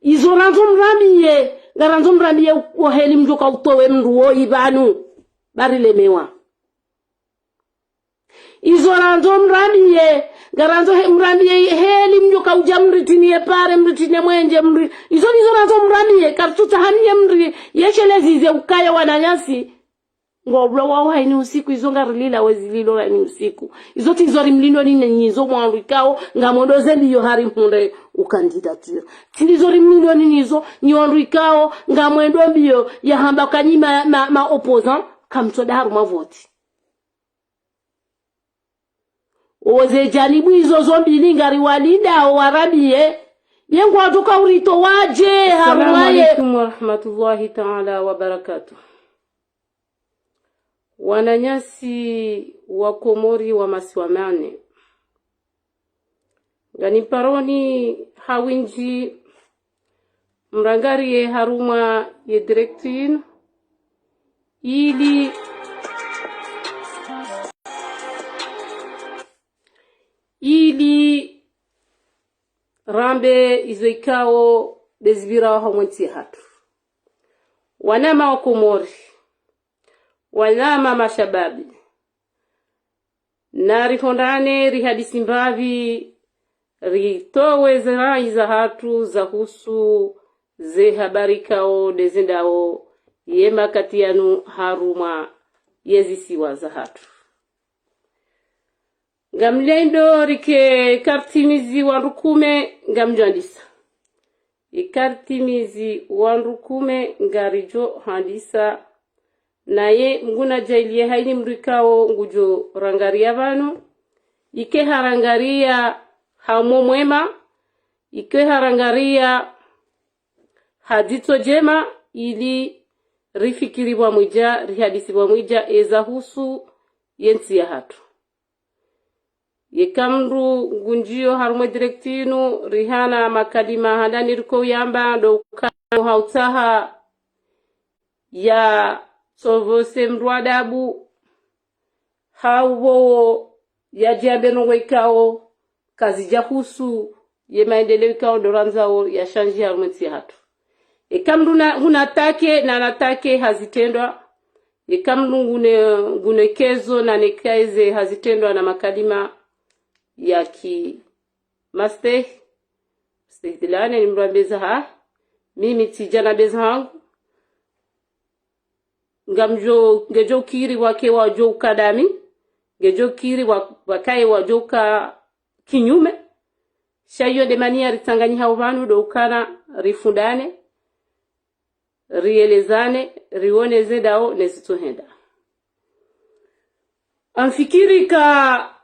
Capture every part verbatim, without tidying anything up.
Izo randzo mrambiye, ngarandzo mrambiye wo heli mdjoka utowe mndru woyi pvanu. Bari lemewa. Izo randzo mrambiye, ngarandzo he-, mrambiye heli mdjoka udja mritiniye pare, mritiniye mwenje, mri-, izo ndizo randzo mrambiye, kartsutsaha niye mri, yeshelezi ze ukaya wananyasi. Ngo bula wao hayini usiku, izo ngarilila wezi lilo hayini usiku. Izo tsi izo rimlindo ni nenyi izo mwandru ikao, ngamwendo ze mbiyo hari mhundre ucandidature. Tsi ndizo rimlindo ni nizo, nyi wandru ikao, ngamwendo mbiyo ya hamba kanyi ma, ma, ma opposant, kamtsoda harumwa voti. Oze janibu izo zo mbili ngariwalindao warambiye, ye ngwadjoka uritowa dje harumwa ye. Assalamu alaikum warahmatullahi taala wabarakatuh. Wananyasi wa Komori wa masiwa mane. Nganimparoni ha windji mrangariye harumwa ye direct yinu, ili, ili rambe izo ikao ndezipvira harumwa entsi yahatru. Wanama wa Komori, wanama mashababi, narihundrane rihadisi mbapvi, ritowe ze rai zahatru zahusu ze habari ikao ndezendao ye makati yanu harumwa yezisiwa zahatru. Ngamlendo rike kartimizi wandru kume ngamdjohandisa. Ikartimizi wandru kume ngaridjohandisa. Naye Mngu nadjaaliye hayini mndru ikao ngudjorangariya pvanu, ike harangariya ha moyo mwema, ike harangariya ha dzitso djema, ili rifikiri pvwamwedja, rihadisi pvwamwedja ezahusu yentsi yahatru. Yeka mndru ngundjiyo harumwa direct yinu, rihana makalima handani riko uyamba, ndo ukana hautsaha yatsovose mndru adabu, hau pvo yadje yambe ndrongoo ikao kazidjahusu ye maendeleo ikao ndo randzao yashandji harumwa entsi yahatru. Eka mndru na, nguna atake, na natake hazitrendwa. Eka mndru ngune, ngune kezo, na nekeze hazitrendwa na makalima ya ki mastehi. Mastehi dilane ni mndru ambeza ha, mimi tsidja na beza hangu. Ngamdjo, ngedjo kiri wake wadjo uka dami, ngedjo kiri wa, wakaye wadjo uka kinyume. Sha iyo nde maniya ritsanganyiha pvanu ndo ukana rifundane, rielezane, riwone zendao ne zitsohenda. Ngamfikiri ka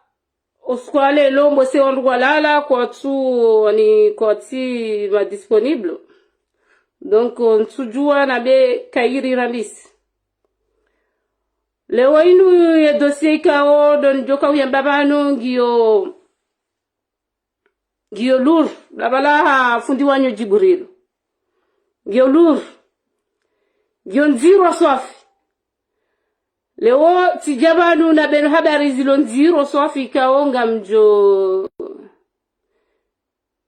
usiku wa leo mbose wandru walala kwatsu, ni kwatsi ma disponible. Donc, ntsudjua nambe kayiri randisi. Leo inu ye dossier ikao ndo ndjoka uyamba pvanu ngiyo, ngiyo lourd, labala ha fundi wanyu Djibrilu. Ngiyo lourd. Ngiyo ndziro swafi. Leo tsidja pvanu nambe no habari zilo ndziro swafi ikao ngamdjo,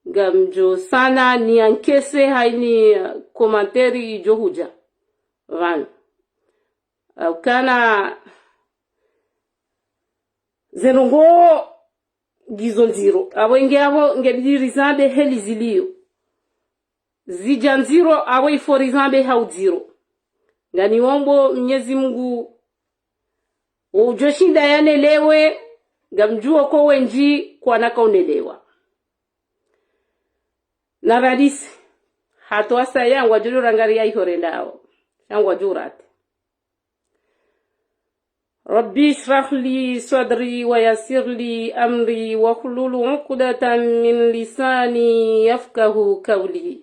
ngamdjo sana ni ankese hayini commentaire idjo hudja pvanu. Ukana zendrongoo ngizo ndziro. Apvo inge apvo ngebidi rizambe heli ziliyo. Zidja ndziro, apvo ifo rizambe ha udziro. Nganiombo Mnyezi Mngu, wo udjoshinda yanelewe, ngamdjuo ko wendji kwanaka unelewa. Na randisi, hata wasaya ngwadjo urangariya iho rendao, sha ngwadjo urate. رب اشرح لي صدري ويسر لي أمري واحلل عقدة من لساني يفقهوا قولي.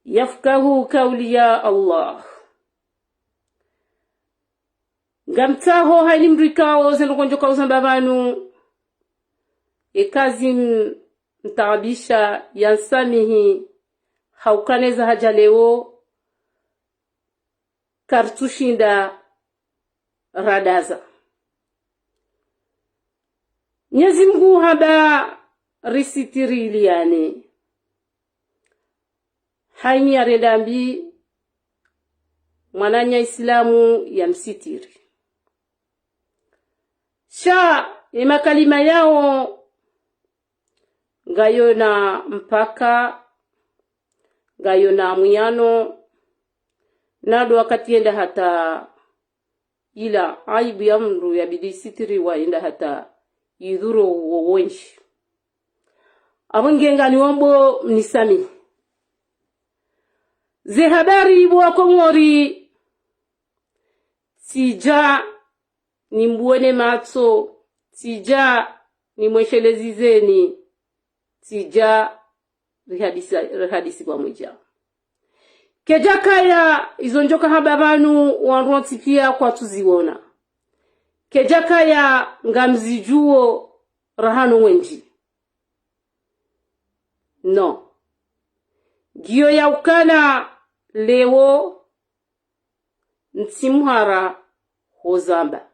يفقهوا قولي يا الله. Ngamtsaho hayini mndru ikao zendrongoo ndjoka uzamba pvanu, eka zimtaabisha yansamihi, ha ukana eza hadja leo, kartsushinda radaza. Mnyezi Mngu hamba risitiri iliyane. Hayini yarenda mbi, mwananya Islamu yamsitiri. Sha, emakalima yawo, ngayona mpaka, ngayona mwiyano, na ndo wakati yenda hata ila aibu ya mndru yabidi isitiriwa yenda hata yidhuru wo wendji. Apvo nge nganiwombo mnisamihi. Ze habari bo wa Komori, tsidja nimbuwe ne matso, tsidja nimweshelezizeni, tsidja rihadisi, rihadisi pvamwedja. Kedjakaya izo ndjo kahamba pvanu wandru wontsi piya kwatsuziwona. Kedjakaya ngamzidjuwo rahana wendji. Non. Ngiyo ya ukana leo ntsi muhara hozamba.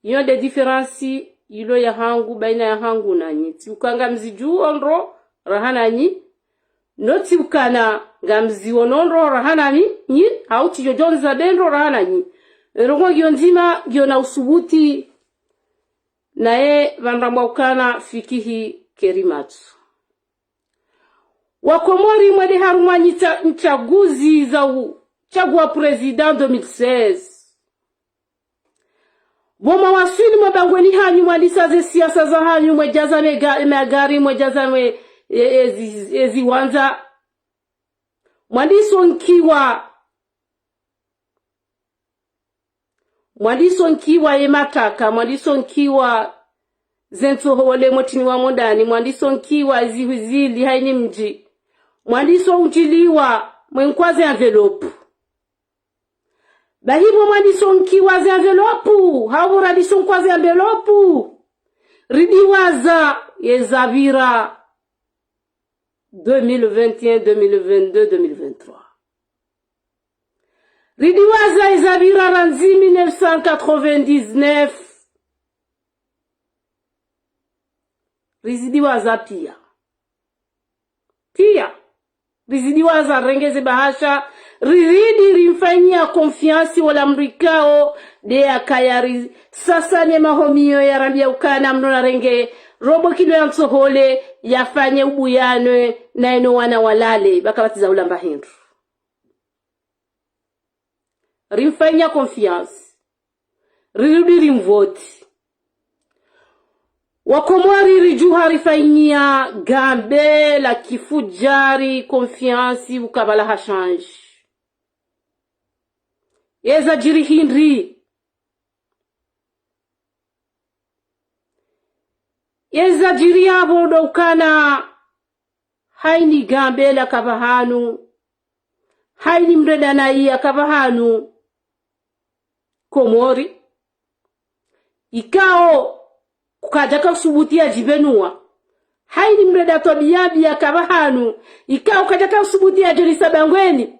Iyo nde différence ilo yahangu, baina yahangu nanyi. Tsi uka ngamzidjuwo ndro rahana nyi, no tsi ukana ngamziwono ndro rahana nyi, nyi, hau tsidjo djo nizambe ndro rahana nyi. Ndrongo ngiyo ndzima, ngiyo na usubuti, naye pvanu rambwa ukana fikihi keri matso. Wa Komori mwende harumwa nyitsa-, ntsaguzi za u-, tsagua président deux mille seize. Pvo mwawaswili mabangweni hanyu mwandisa ze siasa zahanyu, mwedjaza mega-, magari, mwedjaza mwe-, e-, ezi-, eziwandza. Mwandiso nkiwa Mwandiso nkiwa ye mataka, mwandiso nkiwa ze ntsohole motrini wa mondani, mwandiso nkiwa zihwi zili hayini mdji, mwandiso undjiliwa mwenkwa ze enveloppe. Bahi pvo mwandiso nkiwa ze enveloppe, hau radiso nkwa ze enveloppe, ridiwaza ye zapvira deux mille vingt et un, deux mille vingt-deux, deux mille vingt-trois. Ridiwaza ye zapvira randzi mille neuf cent quatre-vingt-dix-neuf. Rizidiwaza piya. Piya. Rizidiwaza renge ze bahasha. Riridi rimfanyia confiance wola mdru ikao nde yakaya ri-, sasa ne mahomiyo yarambiya ukana mndru narenge robo kilo ya ntsohole yafanye ubuyanwe na yeno wana walale, baka batsiza ulamba hindru. Rimfanyia confiance. Rirudi rimvoti. Wa Komori ridjuha rifanyia Gambela kifudjari confiance ukabala ha change. Yeza djiri hindri. Yeza djiri yapvo ndo ukana hayini Gambela kapvahanu, hayini mdru enda nayi kapvahanu Komori, ikao kukadjaka usubuti yadjipvenua. Hayini mdru enda twabiya mbi kapvahanu, ikao kukadjaka usubuti yadjolisa bangweni.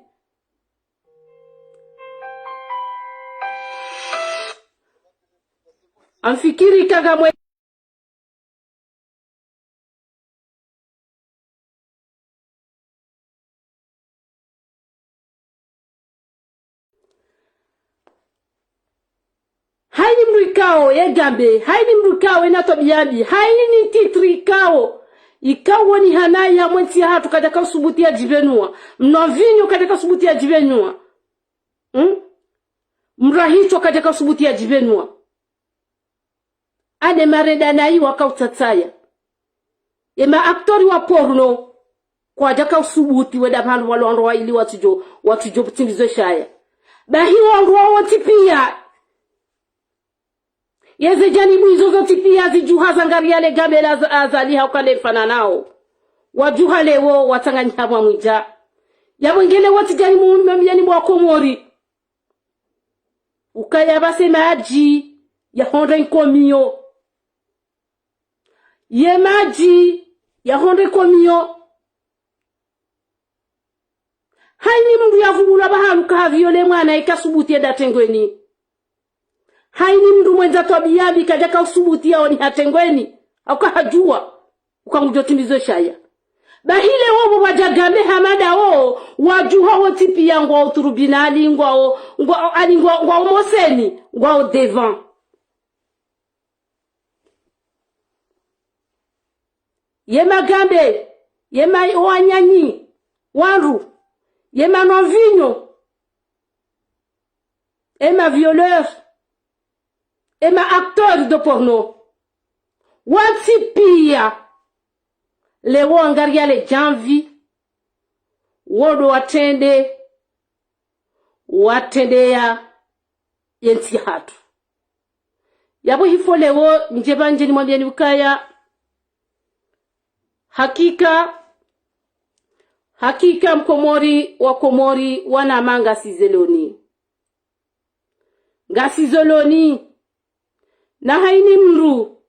Amfikiri kangamwe Hayini mdru ikao ye Gambe, hayini mdru ikao yena twabiya mbi, hayini titre ikao, ikao woni hana ya mwentsi yahatru kadjaka usubuti yadjipvenua, mnwa vinyo kadjaka usubuti yadjipvenua. Hmm? Mrahitsho kadjaka usubuti yadjipvenua. Ane mdru enda nayi waka utsatsaya. Ema acteur wa porno kwadjaka usubuti wenda pvanu pvalo wandru wa ili watsidjo, watsidjo pvutsimbizo shaya. Bahi wandru wawo tsi piya. Yeze janibu izo zontsi piya zidjuha zangariya le Gambela za-, Azali hauka le mfananao. Wadjuha lewo watsanganyiha pvamwedja. Yapvo ngele watsi janibu, janibu wa Komori. Ukaya pvase madji yahondre nkomiyo. Ye madji yahondre nkomiyo. Hayini mdru yavungulwa pvahanu kaha viole mwana ika subuti yenda tengweni. Hayini mdru mwendza twabiya mbi kadjaka usubuti yaoni ha tengweni. Hauka hadjuwa uka ngudjo timbizo shaya. Bahi leo wo wadja gambe hama ndawo, wadjuha wontsi piya ngwawo tribunal, ngwawo, ngwawo, ani ngwawo, ngwawo moseni, ngwawo devant. Ye magambe, ye ma wananyanyi, wandru, ye manwa mvinyo, ye ma violeur, ye ma acteur de porno. Wontsi piya, leo ngariya le djamvi, wo ndo watrende, watrendeya yentsi hatru. Yapvo hifo leo ndje pvandje nimwambiyeni ukaya, hakika, hakika Mkomori, Wakomori, wanama ngasi zoloni. Ngasi zoloni. Na hayina mndru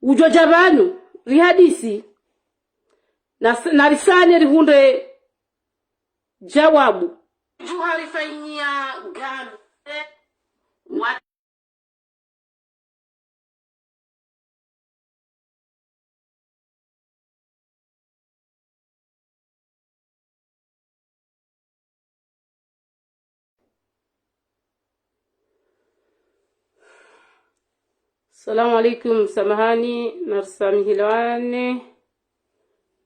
udjo dja pvanu, rihadisi, na, na risane rihundre djawabu. Djuha rifanyiya gambe, wa- Salamu alaikum, samahani, narisamihilwane.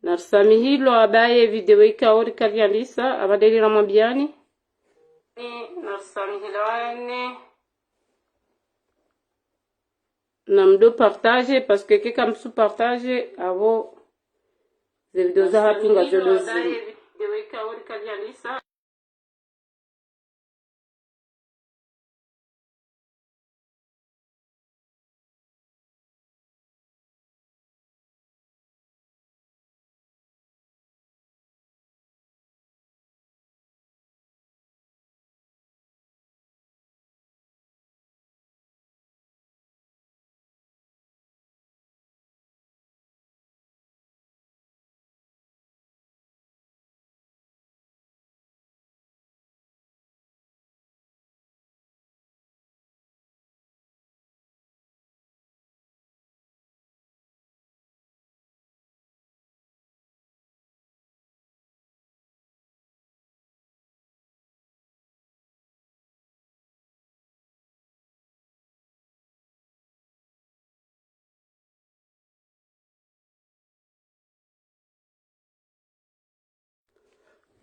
Narisamihilwa abaye video ikao rikariandisa, abadeli ramwambiyani. Narisamihilwane. Namdo partage, parce que keka msu partage, apvo ze video zahatru ngazo ndo zinu.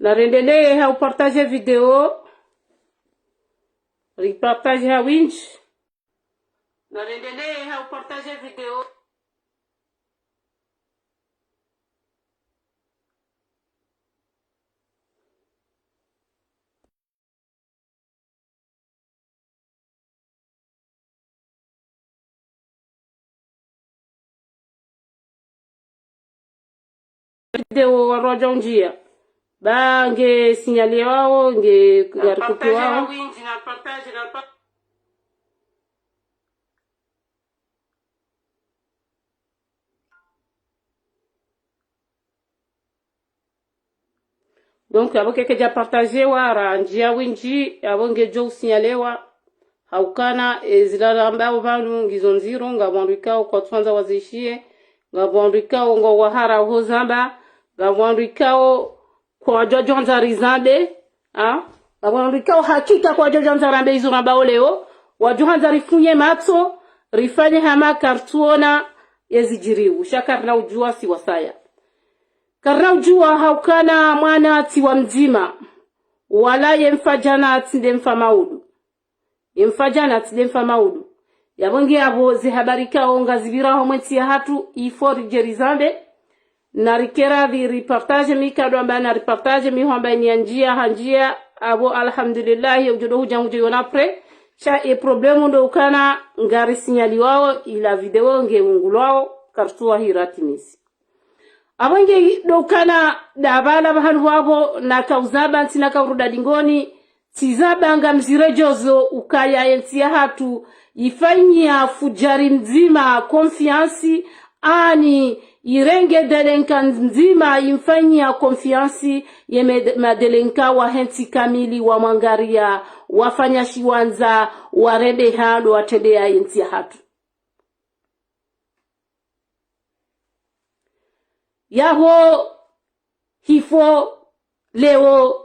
Narendelee ha upartage video. Ripartage ha windji. Narendelee ha upartage video. Video warodja undjia. Ba nge signalé wawo, nge ngari coupé wawo. Donc, apvo keke dja partagé wa, randjia windji, apvo ngedjo usignalé wa. Haukana, e, zila rambao pvanu ngizo ndziro, ngapvo wandru ikao kwatsuandza wazishiye, ngapvo wandru ikao ngwawahara ho zamba, ngapvo wandru ikao kwadjwadjwandza rizambe, ha? Ngapvo wandru ikao hakika kwadjwadjwandza rambe izo rambao leo, wadjuhandza rifunye matso, rifanye hama kartsuona ezidjiriwo, sha karina udjua si wasaya. Karina udjua haukana mwana tsi wa mdzima, wala ye mfa djana tsi nde mfa maudu. Ye mfa djana tsi nde mfa maudu. Yapvo nge apvo ze habari ikao ngazipvira ho mwentsi yahatru, il faut ridje rizambe. Narikera ri, ripartage mi kadwamba naripartage mi hwamba ini ya ndjia, ha ndjia, apvo alhamdulillah, ye udjo ndo hudja ngudjo yona après. Sha e problème ndo ukana ngari signaliwao, ila video nge ungulwao, kartsuwa hira timisi. Apvo nge ndo ukana ndapvala pvahanu pvapvo, nakauzaba ntsi nakauruda dingoni, tsizaba ngamziredjozo ukaya yentsi yahatru ifanyiya fudjari mdzima confiance, ani irenge délinquant mdzima imfanyiya confiance, ye med, madélinquant wa hentsi kamili wamwangariya, wafanya shiwandza, warendeha ndo watrendeya yentsi yahatru. Yapvo hifo leo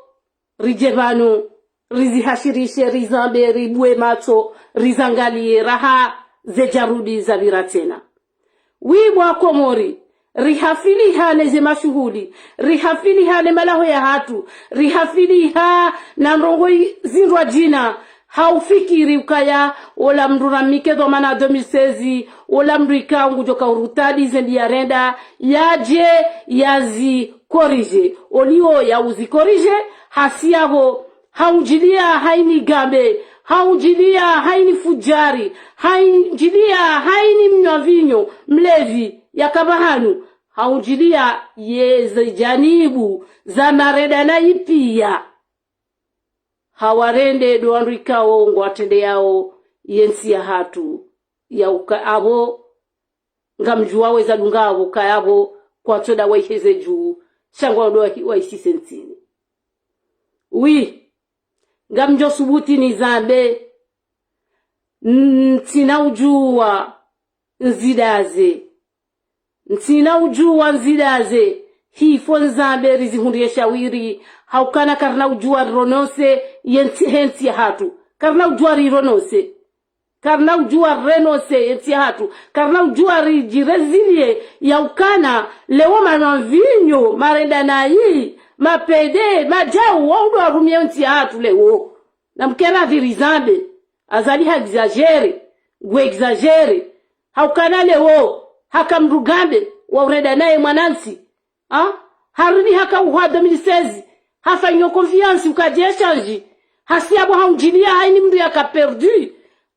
ridje pvanu, rizihashirishe, rizambe, ribue matso, rizangaliye, raha ze djarudi zapvira tsena. Wi bo Wakomori, rihafiliha ne ze mashuhuli, rihafiliha ne malaho yahatru, rihafiliha na ndrongoo i-, zindrwadjina, ha ufikiri ukaya ola mndru ramnike dhwamana deux mille seize, ola mndru ikao ngudjo ka urutadi ze mbi yarenda, yadje yazikorije. Oliho ya uzikorije, hasi yapvo, haundjilia haini gambe, haundjilia haini fudjari, haundjilia haini mnywa vinyo, mlevi, yaka pvahanu, haundjilia ye ze djanibu za marenda nayi pia. Hawarende ndo wandru ikao ngwatrendeyao ye ntsi yahatru, ya uka apvo ngamdjuwa weza dunga apvo kaya apvo kwatsoda waiheze dju, sha ngwao ndo wahi-, waisise ntsini. Wi, ngamdjo subuti nizambe, ntsina udjuwa nzidaze. Ntsina udjuwa nzidaze, hifo nizambe rizihundriye shawiri, ha ukana karina udjuwa rironose ye ntsi, he ntsi yahatru. Karina udjuwa rironose. Karina udjuwa rironose ye ntsi yahatru. Karina udjuwa ridjireziliye ya ukana leo manywa vinyo, marenda nayi, mapede, madjau, wao ndo warumia ye ntsi yahatru leo. Namkere apvi rizambe, Azali ha exagéré, ngu exagéré. Ha ukana leo, haka mndru gambe, wa urenda naye mwanantsi. Ha? Harudi haka uhwa deux mille seize, hafanyiwa confiance, ukadje échange. Hasi yapvo haundjilia, haini mndru yaka perdu.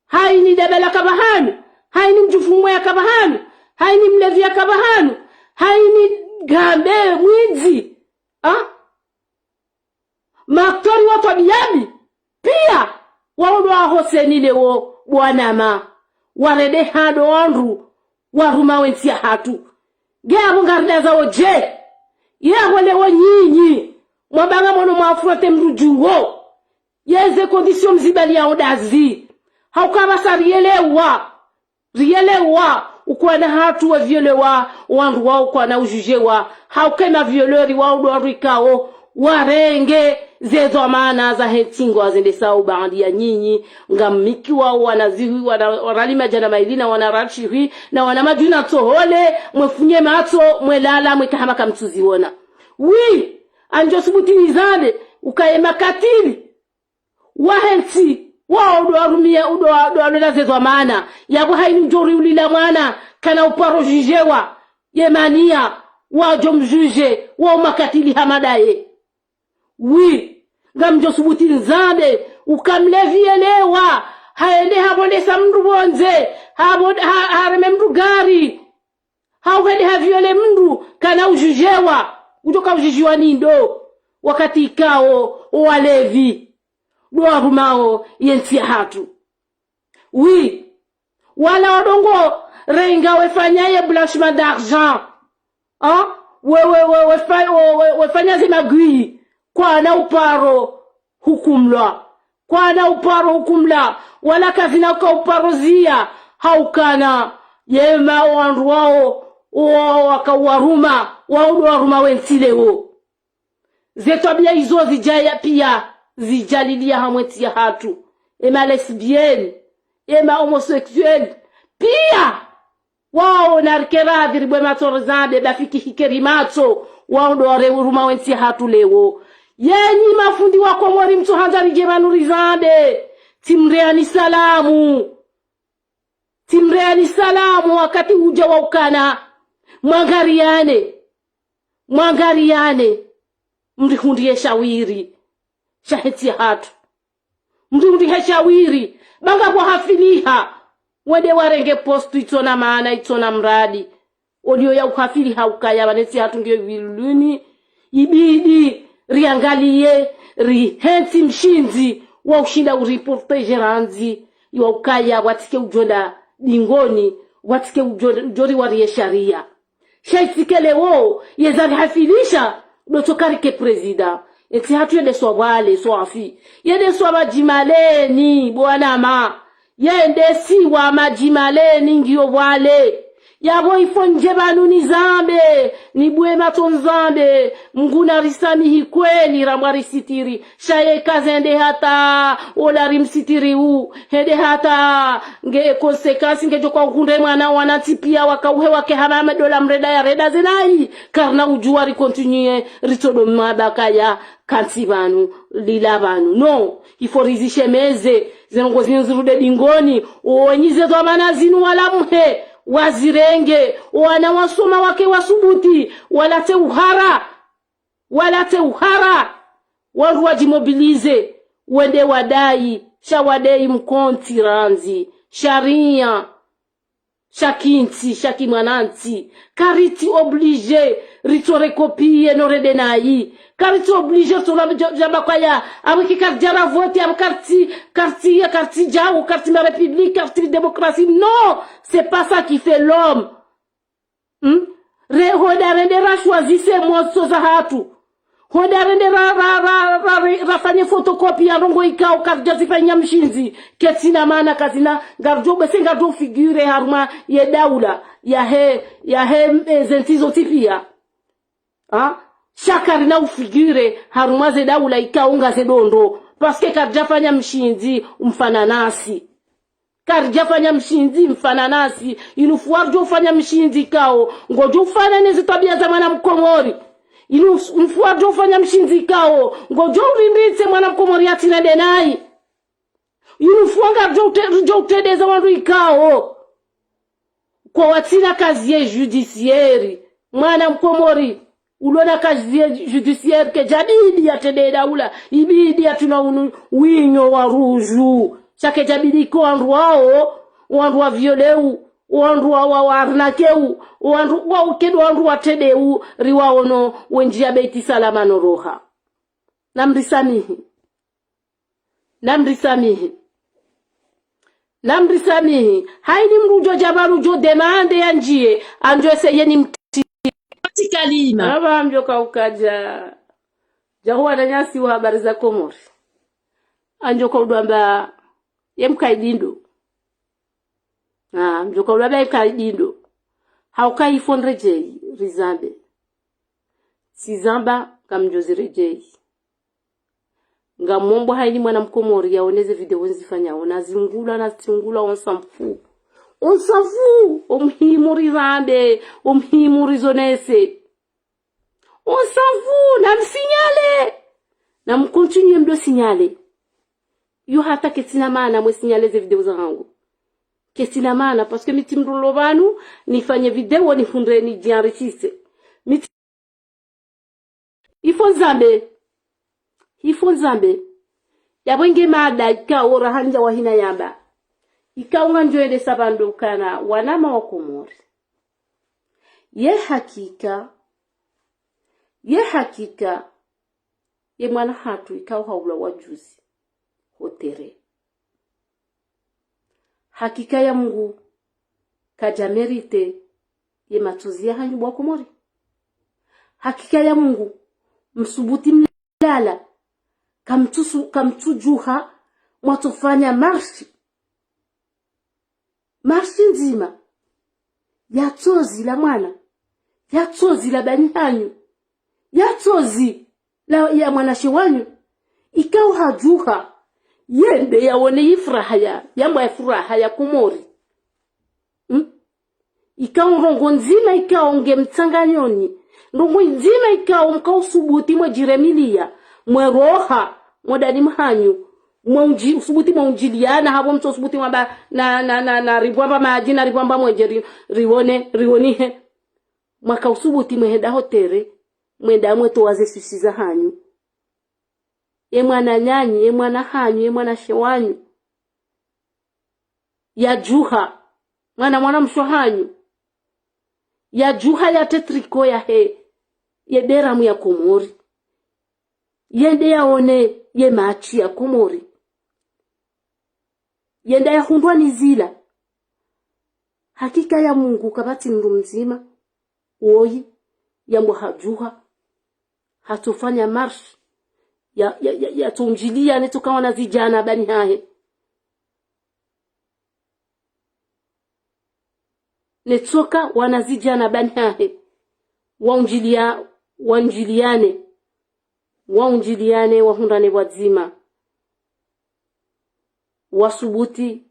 Haini debela ka pvahanu. Haini mdjufumwe yaka pvahanu. Haini mlevi yaka pvahanu. Haini gambe mwidzi. Ha? Maaktori wa twabiya mbi, pia, wao ndo wahoseni leo bo wanama, warende hando wandru waruma ye ntsi yahatru. Nge apvo ngaridazao dje? Ye apvo leo nyinyi, mwabanga mwono mwa affronter mndru djuwo. Ye ze conditions mzibaliao ndazi? Ha uka pvasa rielewa. Rielewa, ukwana hatru wa violewa, wandru wao kwana ujujewa, ha uka ye ma violeurs wao ndo wandru ikao warenge ze dhwamana za he ntsi ngwazendesao. Baanda ya nyinyi, ngamnikiwao wana zihwi, wana, warali madjana mayili na wana ratshihwi, na wana madjuna tsohole, mwefunye matso, mwelala, mweka hama kamtsuziona. Wi, ngamdjo subuti nizambe, uka ye makatili wa he ntsi, wao ndo warumia, ndo wa, ndo walona ze dhwamana. Yapvo haini mdjo ri ulila mwana, kana uparo jujewa, ye mania, wadjo mjuje, wao makatili hama ndaye. Wi, ngamdjo subuti nizambe, uka mlevi yelewa, haende hapvondesa mndru pvondze, hapvo-, ha, hareme mndru gari, hau hende ha violer mndru, kana ujujewa, udjo ka ujujiwa ni ndo, wakati ikao walevi ndo warumao ye ntsi yahatru. Wi, wala wandru ngo renga wefanya ye blanchiment d'argent. Ha? We, we, we, wefa-, we, we, wefanya ze magouilles, kwana uparo hukumlwa. Kwana uparo hukumlwa, wala kazina uka uparo ziya, ha ukana ye ma wandru wao, wao waka waruma, wao ndo waruma ye ntsi leo. Ze twabiya izo zidjaya pia, zidjalilia hamwe ntsi yahatru. Ye ma lesbiennes, ye ma homosexuels, pia. Wao narikere apvi ribue matso rizambe, ba fiki hikeri matso, wao ndo waruma ye ntsi yahatru leo. Yenyi mafundi wa Komori mtsuhandza ridje pvanu rizambe, tsimreani salamu. Tsimreani salamu wakati udja wa ukana. Mwangariane. Mwangariane. Mrihundriye shawiri sha he ntsi yahatru. Mndru ndihesha wiri, banga pvo hafiliha. Wende warenge postu itsona maana, itsona mradi. Oliyo ya uhafiliha ukaya pvanu ntsi yahatru ngiyo viluluni, ibidi riangaliye, rihentsi mshindzi wa ushinda uriprotéger randzi, iwa ukaya pvwatsike udjonda dingoni, pvwatsike udjo-, udjoriwa riye sharia. Sha itsike leo, yeza rihafilisha, ndo tsoka rike prezida. Entsi yahatru yendeswa pvwale, swafi. Yendeswa madjimaleni, bo wanama. Yendesiwa madjimaleni ngiyo pvwale. Yapvo ifo ndje pvanu nizambe. Ni bwe matso nzambe, Mngu narisamihi kweli rambwa risitiri. Sha ye kazende hata, ola rimsitiri u. Hende hata, nge conséquence, ngedjo kwa uhundre mwana, wana ntsi pia, waka uhe wake hama hama dola mreda ya reda zenayi. Karina udjuwa ri continuer, ritsodo mabakaya, kantsi pvanu, lila pvanu. No, il faut rizishemeze, ze ndrongo zinu zirude dingoni, owenyi ze dhwamana zinu wala mhe, wazirenge, owana wasoma wake wasubuti, walatse uhara, walatse uhara, wandru wadjimobilize, wende wadayi, sha wadayi mkontsi randzi, sharia, sha kintsi, sha kimwanantsi, karitsi obligé, ritso recopier no rende nayi, karitsi obligé, ritso ra-, dja-, djamba kwaya, awe ki karidja ra vote, awe karitsi, karitsi, karitsi djawu, karitsi ma république, karitsi démocratie. Non, c'est pas ça qui fait l'homme. Hmm? Re, honda rende ra choisir ze motso zahatru. Honda rende ra, ra, ra, ra, ra, rafanye photocopie ya ndrongo ikao karidja zifanya mshindzi. Ketsina mana kazina, ngaridjo bese ngaridjo figure harumwa ye daula, yahe, yahe, eh, ze ntsi zontsi pia. Ha? Sha karina ufigure harumwa ze daula ikao ngaze dondo. Parce que karidja fanya mshindzi umfana nasi. Karidja fanya mshindzi mfana nasi. Inu fuwa ridjo fanya mshindzi ikao ngodjo ufana ne ze twabia za mwana mkomori. Inu fuwa ridjo fanya mshindzi ikao ngodjo urinditse mwana mkomori yatsina denayi. Inu fuwa ngaridjo ute-, ridjo utendeza wandru ikao kwa watsina casier judiciaire. Mwana mkomori, ulona casier judiciaire, kedjabidi yatrende daula, ibidi yatrina unu winyo wa rudju. Sha kedjabidi ko wandru wao, wandru wa violeu, wandru wa, wa, wa arnaqueu, wandru wa ukedo, wandru watrendeu, riwaono wendji ya Beit Salam no roha. Namrisamihi. Namrisamihi. Namrisamihi. Haini mdru udjo dja pvanu udjo demande yandjiye, andjo ese yeni mti. Mti kalima. Aba mdjo kaukadja. Djahuwa na nyasi wa habari za Komori. Andjo kaudwamba ye mkaidi ndo. Ah, mdjo kaudwamba ye mkaidi ndo. Hauka ifo nredjeyi, rizambe. Tsizamba, kamdjo ziredjeyi. Ngamomba haini mwana mkomori yaone ze video nzifanyao, nazingula, nazitsingula, on s'en fout. On s'en fout, omuhimu rirambe, omuhimu rizonese. On s'en fout, namsignale. Namcontinuer mdo signale. Yo hata ketsina mana mwe signale ze video zahangu. Ketsina mana, parce que mi tsi mdru lo pvanu, nifanye video, nihundre, nidjienrichisse. Mi tsi Ifo nzambe. Ifo nzambe. Yapvo nge mada ikao rahandja wahina yamba. Ikao ngandjo endesa pvandru ukana wanama wa Komori. Ye hakika. Ye hakika. Ye mwana hatru ikao haulwa wajuzi. Ho terrain. Hakika ya Mungu, kadja mérité ye matsozi yahanyu bo wa Komori. Hakika ya Mungu, msubuti mlala, kamtsusu-, kamtsudjuha, mwatsofanya marshi. Marshi ndzima, ya tsozi la mwana, ya tsozi la bani hanyu, ya tsozi la, ya mwanashe wanyu, ikao hadjuha, yende yaone yifuraha ya, yambwa yifuraha ya Komori. Hmm? Ikao ndrongo ndzima, ikao nge mtsanganyoni, ndrongo ndzima, ikao mkao subuti mwe djiremiliya, mwe roha, mwe dani mhanyu, mwe undji-, subuti mwe undjiliyana, hapvo mtso subuti mwamba na, na, na, na, ripvwamba madji, na ripvwamba mwenje, ri-, riwone, riwonihe. Mwaka usubuti mwehenda ho terrain, mwenda mwetowa ze soucis zahanyu. Ye mwananyanyu, ye mwana hanyu, ye mwanashe wanyu. Yadjuha. Mwana, mwana mshe hanyu. Yadjuha yatre tricot yahe. Ye deramu ya Komori. Yende yaone ye matshi ya Komori. Yenda yahundrwa ni zila. Hakika ya Mungu kapvatsi mndru mdzima, woyi, yambwa hadjuha, hatsofanya marshi, ya, ya, ya, yatsoundjiliya, netsoka wanazidjana bani hahe. Netsoka wanazidjana bani hahe. waundjilia, waundjiliane, waundjiliane, wahundrane pvwadzima. Wasubuti,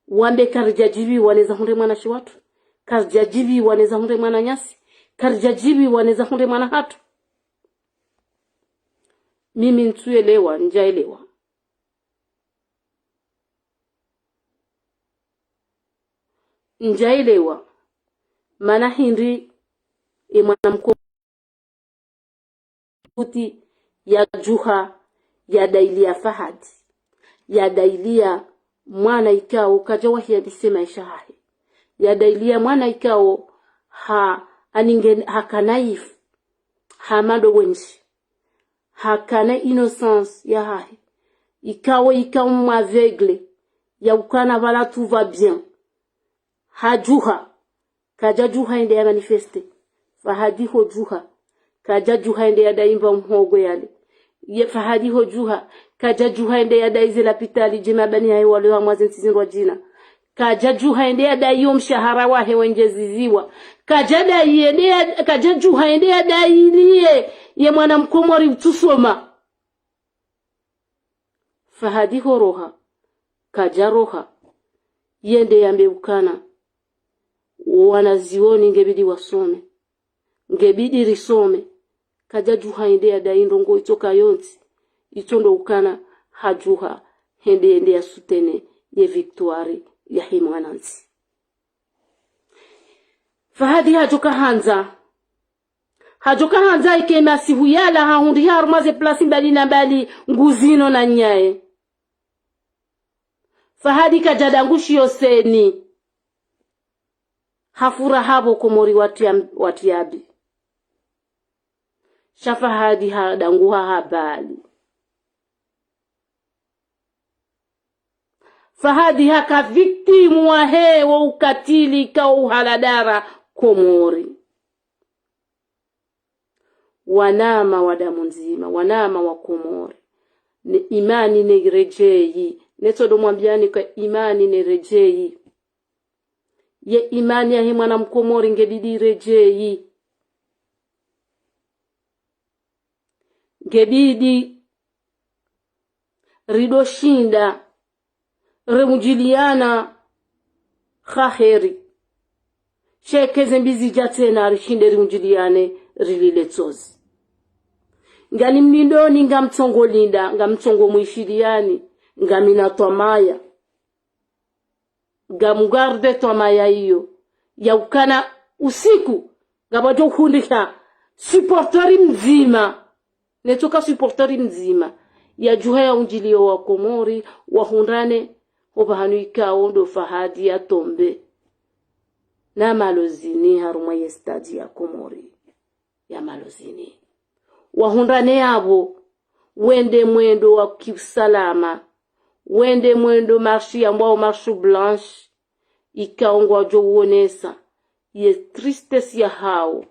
wambe karidjadjiviwa neza hundre mwana shiwatru, karidjadjiviwa neza hundre mwananyasi, karidjadjiviwa neza hundre mwana hatru. Mimi ntsuelewa, ndjaelewa. Ndjaelewa, mana hindri ye mwana mko kuti yadjuha, yadailia Fahadi, yadailia mwana ikao kadjawahi yabise maesha hahe, yadailia mwana ikao ha, aninge, hakana ifu, ha mado wendji, hakana innocence yahahe, ikao, ikao m'aveugle, yaukana pvala tout va bien. Hadjuha, kadjadjuha yende ya manifeste. Fahadi hodjuha, kadjadjuha yende yadai mba mhogo yale. Ye Fahadi hodjuha, kadjadjuha yende yadai ze lapitali dje mabani hahe walo hamwa ze ntsi zindrwadjina. Kadjadjuha yende yadai yo mshahara wahe wendjeziziwa. Kadjadai yende ya, kadjadjuha yende yadai liye, ye mwana mkomori utsusoma. Fahadi horoha, kadjaroha, yende yambe ukana, wo wanazioni ngebidi wasome, ngebidi risome, kadjadjuha yende yadai ndrongo itsoka yontsi, itso ndo ukana, hadjuha, hende yende ya soutenir ye victoire yahe mwanantsi. Fahadi hadjoka handza. Hadjoka handza ike masihu yala hahundriha harumwa ze plasi mbali na mbali nguzino na nyaye. Fahadi kadjadangushiyo seni. Hafuraha pvo Komori watria, watriabi. Sha Fahadi hadanguha habali. Fahadi haka victime wahe wo ukatili kao uhaladara Komori. Wanama wa damu ndzima, wanama wa Komori. Ne imani ne iredjeyi. Netsodo mwambiani ka imani ne iredjeyi. Ye imani yahe mwana mkomori ngebidi iredjeyi. Ngebidi rido shinda, remundjiliana ha heri. Sheke ze mbi zidja tsena rishinde riundjiliane rilile tsozi. Ngani mlindoni ngamtsongo linda, ngamtsongo mwishiliani, ngamina twamaya. Ngamgarde twamaya iyo. Yaukana usiku, ngapvadjo uhundriha supporter mdzima. Netsoka supporter mdzima. Yadjuha yaundjiliyo wa Komori, wahundrane, hopvahanu ikao ndo Fahadi yatombe. Na Malozini harumwa ye stade ya Komori. Ya Malozini. Wahundrane yapvo, wende mwendo wa kiusalama, wende mwendo marche yambwao marche blanche, ikao ngwadjo uonesa ye tristesse yahawo.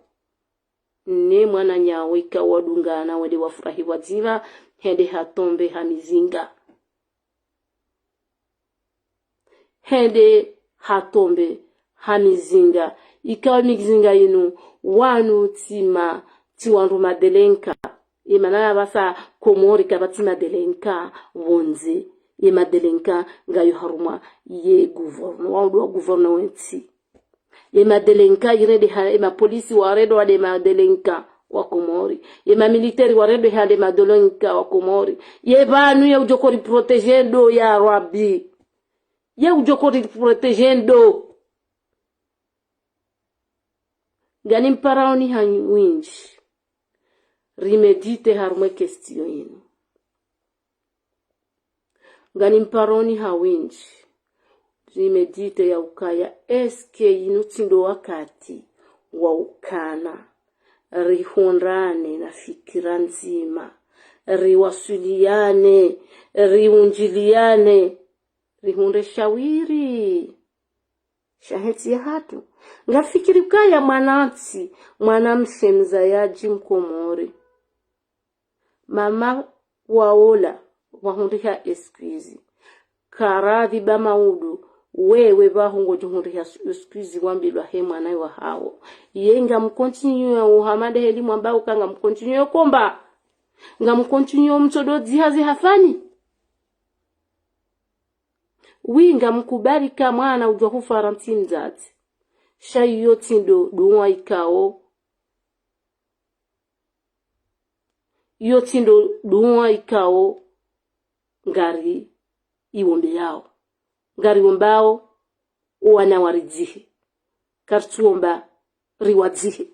Ne mwananyawo ikao wadungana wende wafurahi pvwadzima, hende hatombe ha mizinga. Hende hatombe ha mizinga. Ikao mizinga inu wanu tsi ma, tsi wandru madelenka. Ye mana yapvasa Komori kapvatsi madelenka pvondze. Ye madelenka ngayo harumwa ye gouvernement, wandru wa gouvernement wentsi. Ye madelenka irende ha, ye mapolisi warende wade madelenka wa Komori. Ye mamilitaire warende hande madelenka wa Komori. Ye pvanu ye udjo kori protéger ndo ya Rabbi. Ye udjo kori protéger ndo. Ngani mparaoni ha windji. Riméditer harumwa ye question inu. Ngani mparaoni ha windji. Riméditer yaukaya, est-ce que inu tsi ndo wakati wa ukana rihundrane na fikira ndzima, riwaswiliane, riundjiliane, rihundre shawiri shahe ntsi yahatru. Ngafikiri ukaya mwanantsi, mwanamshe mzayadji Mkomori. Mama waola, wahundriha excuse. Karadhi ba maudu, Wewe pvaho ngodjo hundriha excuse wambilwa he mwana wa haho. Ye ngamcontinuer o hama nde heli mwamba uka ngamcontinuer o combat. Ngamcontinuer o mtsodo dziha ze hafani. Oui, ngamkubali ka mwana udjuwa hufa ra ntsi mdzadze. Sha iyo tsi ndo dua ikao. Iyo tsi ndo dua ikao ngari iwombeyao. Ngari wombao o wana waridzihe. Karitsuomba riwadzihe.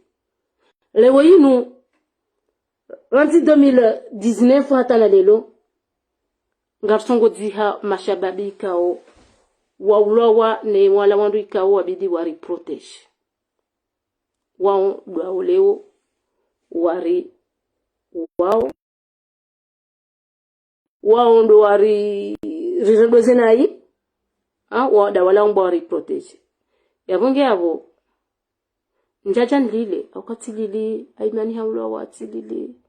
Leo inu, randzi deux mille dix-neuf hata na leo, ngarisongo dziha mashababi ikao waulawa ne wala wandru ikao wabidi wariprotéger. Wao ndo wao leo wari wao. Wao ndo wari riredoze nayi. Ha, wao ndo wala wamba wariprotéger. Yapvo nge yapvo. Ndjadja nilile, au katsilili, Aimani haulawa tsilili.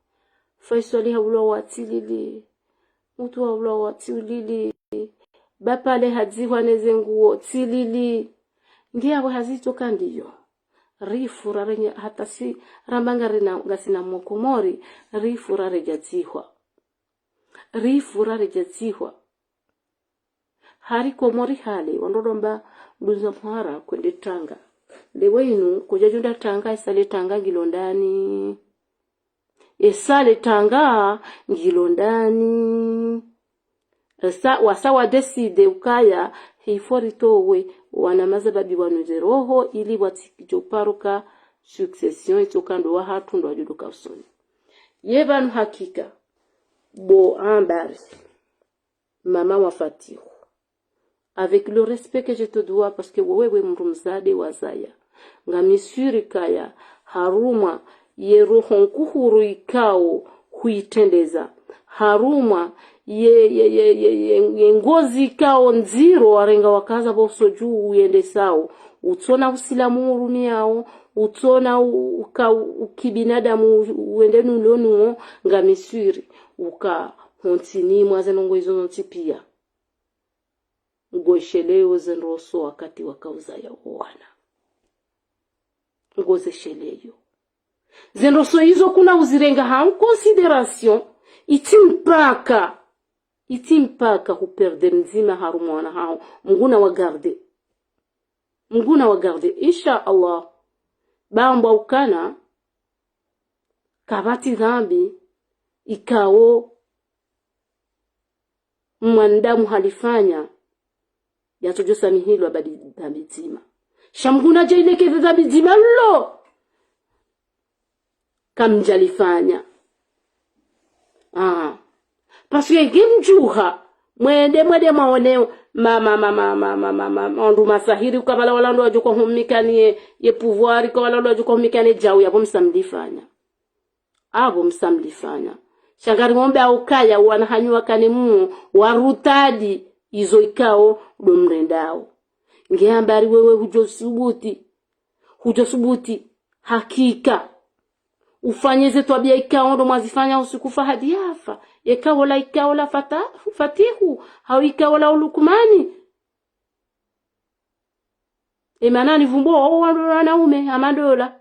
Faiswali haulawa tsilili. Mutru haulawa tsilili. Bapale hadzihwa ne ze nguo tsilili. Nge yapvo hazitsoka ndiyo. Rifu rarenya hata si ramba ngarina, ngasina mwa Komori, rifu raredja dzihwa. Rifu raredja dzihwa. Hari Komori hale, wandru ndo wamba mdru za mhara kwende tanga. Leo inu, kudjadjo enda tanga, esale tanga ngilo ndani. Esale tanga ngilo ndani. Esa, wasa wadécider ukaya, hifo ritowe wana mashababi wanu ze roho, ili watsidjo paro ka succession itsoka ndo wahatru ndo wadjo ndo ka usoni. Ye pvanu hakika, bo ambari, mama wa Fatihu. Avec le respect que je te dois, parce que wewe we mdru mdzadze wazaya. Ngami sûr kaya, harumwa ye roho nkuhuru ikao huitrendeza. Harumwa ye, ye, ye, ye, ye, ye ngozi ikao ndziro warenga wakaza pvo uso dju uyendesao. Utsona usilamu urumiyao, utsona u-, uka, u-, ukibinadamu u-, uende nulo nuo, ngami sûr. Uka hontsini mwa ze ndrongoo izo zontsi pia. Ngozisheleyo ze ndrongoo wakati wakauzaya o wana. Ngozisheleyo. Ze ndrongoo izo kuna uzirenga ha en considération, itsi mpaka. Itsi mpaka huperde mdzima harumwa wana haho. Mngu nawagarde. Mngu nawagarde. Insha Allah. Bamba ukana, kapvatsi dhambi, ikao mwanadamu halifanya, yatsodjo samihilwa badi dhambi dzima. Sha Mngu nadjaineke dhambi dzima lo kamdjalifanya. Ah. Parce que ngimdjuha, mwende, mwende mwaone, ma, ma, ma, wandru masahiri, uka pvala wala ndo wadjo kwa humikaniye, ye pouvoir, uka pvala ndo wadjo kwa humikaniye djau, yapvo msamlifanya. Apvo msamlifanya. Sha ngari ngombe ukaya wana hanyu wakane muo, warutadi izo ikao ndo mrendao. Nge ambari wewe hudjo subuti. Hudjo subuti. Hakika. Ufanye ze twabia ikao ndo mwazifanya usiku Fahadi yafa. Ye ikao la ikao la Fata-, Fatihu. Hau ikao la Ulukumani. E mana ni vumbo o wa-, wanaume, hama ndola.